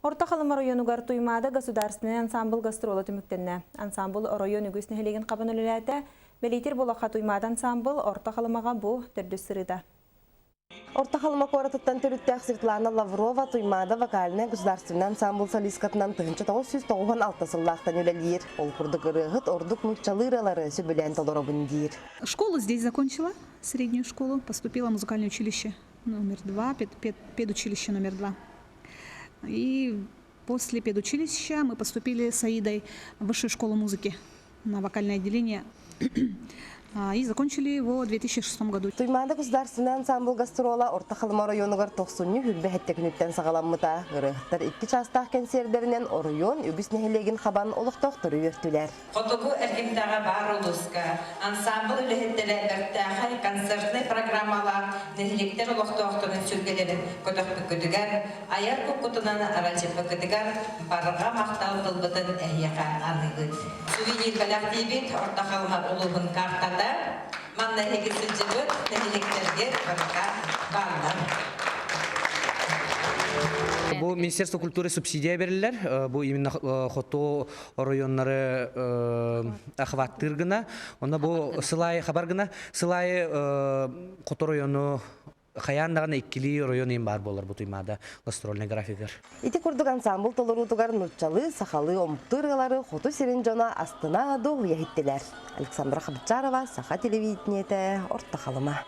Орто Халыма оройуонугар Туймаада государственнай ансамбл гастрола түмүктэннэ. Ансамбл оройуон үгүс нэһилиэгин хабан үлэлээтэ. Бэлиитир буолахха Туймаада ансамбл Орто Халымаҕа бу төрдүс сырыыта. Орто Халыма куоратыттан төрүттээх Светлана Лаврова Туймаада вокальнай государственнай ансамбл солисткатынан 1996 сыллаахтан үлэлиир. Ол курдук ырыаһыт ордук нууччалыы ырыалары сөбүлээн толоробун диир. Школу здесь закончила, среднюю школу, поступила в музыкальное училище номер два, педучилище номер два. И после педучилища мы поступили с Аидой в высшую школу музыки на вокальное отделение и закончили его в 2006 году. Туймаада государственный ансамбл гастрола Орто Халыма оройуонугар тохсунньу хүрбэ хэттэ күнүттэн саҕаламмыта. Ырыаһыттар икки чаастаах кэнсиэрдэринэн оройуон үгүс нэһилиэгин хабан олохтоохтору үөртүлэр. Хотугу эргимтэҕэ баар улууска ансаамбыл үлэһиттэрэ бэртээхэй концертнай программалаах нэһилиэктэр олохтоохторун сүргэлэрин көтөхпүккүтүгэр, айар куккутунан аралдьыппыккытыгар барҕа махтал тылбытын эһиэхэ аныыбыт. Сувенир бэлэхтиибит Орто Халыма улууһун картата. Манна эһиги сылдьыбыт нэһилиэктэргэ барыта бааллар. Бу Министерство культуры субсидия берилер. Бу именно хоту оройуоннары охваттыыр гына. Онно бу сылайы хабар гына. Сылайы хоту оройуону хайаан даҕаны иккилии оройуон иин баар буолар бу Туймаада гастрольный графигар. Ити курдук ансамбл толоруутугар нууччалыы, сахалыы омуктуу ырыалары хоту сирин дьоно астына дуоһуйа иһиттилэр. Александра Хабчарова, Саха телевидениетэ, Орто Халыма.